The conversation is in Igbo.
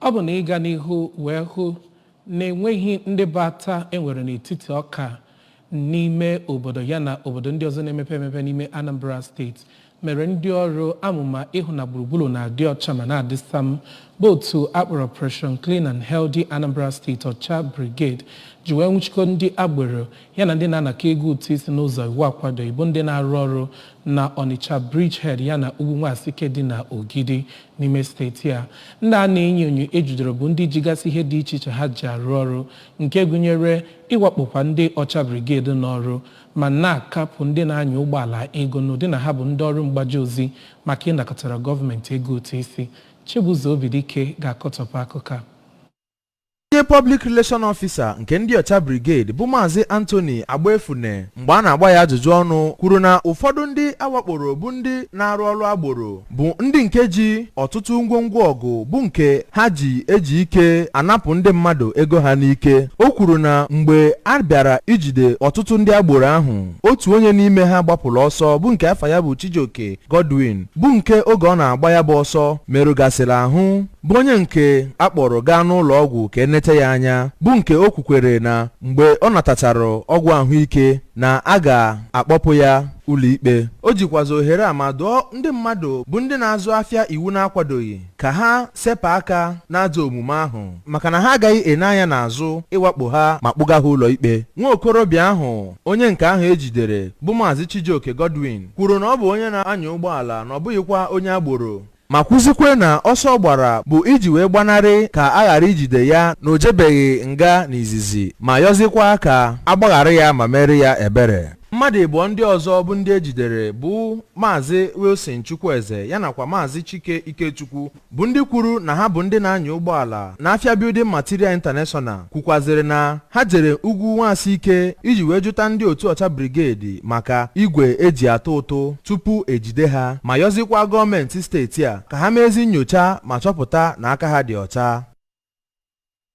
Ọ bụ na ịga n'ihu wee hụ na enweghị ndị bata enwere n'etiti ọka n'ime obodo ya na obodo ndị ọzọ na-emepe emepe n'ime Anambra Steeti mere ndị ọrụ amụma ịhụ na gburugburu na-adị ọcha ma na-adị sam, bụ otu akpọrọ Operation Clean and Healthy Anambra State, Ọcha Brigade, ji wee nwụchikọ ndị agbero ya na ndị na-anakọ ego ụtụ isi n'ụzọ iwu akwadoghị, bụ ndị na-arụ ọrụ na Onitsha Bridgehead ya na Ugwu Nwasike dị na Ogidi n'ime steeti a. Ndị a na-enyo enyo ejidere bụ ndị jigasị ihe dị iche iche ha ji arụ ọrụ, nke gụnyere ịwakpokwa ndị Ọcha Brigade n'ọrụ ma na-akapụ ndị na-anya ụgbọala ego n'ụdị na ha bụ ndị ọrụ mgbaji ozi maka ịnakọtara gọọmenti ego ụtụ isi. Chibuzo Obidike ga-akọtọpụ akụkọ a. Onye Public Relation Officer nke ndị Ọcha Brigade, bụ Maazị Anthony Agbaefune, mgbe a na-agba ya ajụjụ ọnụ, kwuru na ụfọdụ ndị awakporo bụ ndị na-arụ ọrụ agboro, bụ ndị nke ji ọtụtụ ngwongwo ọgụ, bụ nke ha ji eji ike anapụ ndị mmadụ ego ha n'ike. O kwuru na mgbe a bịara ijide ọtụtụ ndị agboro ahụ, otu onye n'ime ha gbapụrụ ọsọ, bụ nke afa ya bụ Chijioke Godwin, bụ nke oge ọ na-agba ya bụ ọsọ merụgasịrị ahụ, bụ onye nke akpọrọ gaa n'ụlọ ọgwụ ka enete ya anya, bụ nke o kwukwere na mgbe ọ natachara ọgwụ ahụike na a ga-akpọpụ ya ụlọikpe. O jikwazi ohere a ma dụọ ndị mmadụ bụ ndị na-azụ afịa iwu na-akwadoghị ka ha sepụ aka n'ajọ omume ahụ, maka na ha agaghị ene anya n'azụ ịwakpo ha ma kpụga ha ụlọ ikpe. Nwa okorobịa ahụ, onye nke ahụ ejidere, bụ Maazị Chijioke Godwin, kwuru na ọ bụ onye na-anya ụgbọala, na ọ bụghịkwa onye agboro, ma kwụzikwe na ọsọ gbara bụ iji wee gbanarị ka a ghara ijide ya, na o jebeghị nga n'izizi, ma yọzikwa ka agbaghara ya ma mere ya ebere. Mmadụ ịbụọ ndị ọzọ bụ ndị ejidere bụ Maazị Wilson Chukwueze ya nakwa Maazị Chike Ikechukwu, bụ ndị kwuru na ha bụ ndị na-anya ụgbọala n'afịa Building Material International, kwukwazịrị na ha jere Ugwu Nwasike iji wee jụta ndị otu Ọcha Brigade maka igwe eji atụ ụtụ tupu ejide ha, ma yọzikwa gọọmenti steeti a ka ha meezi nyocha ma chọpụta na aka ha dị ọcha.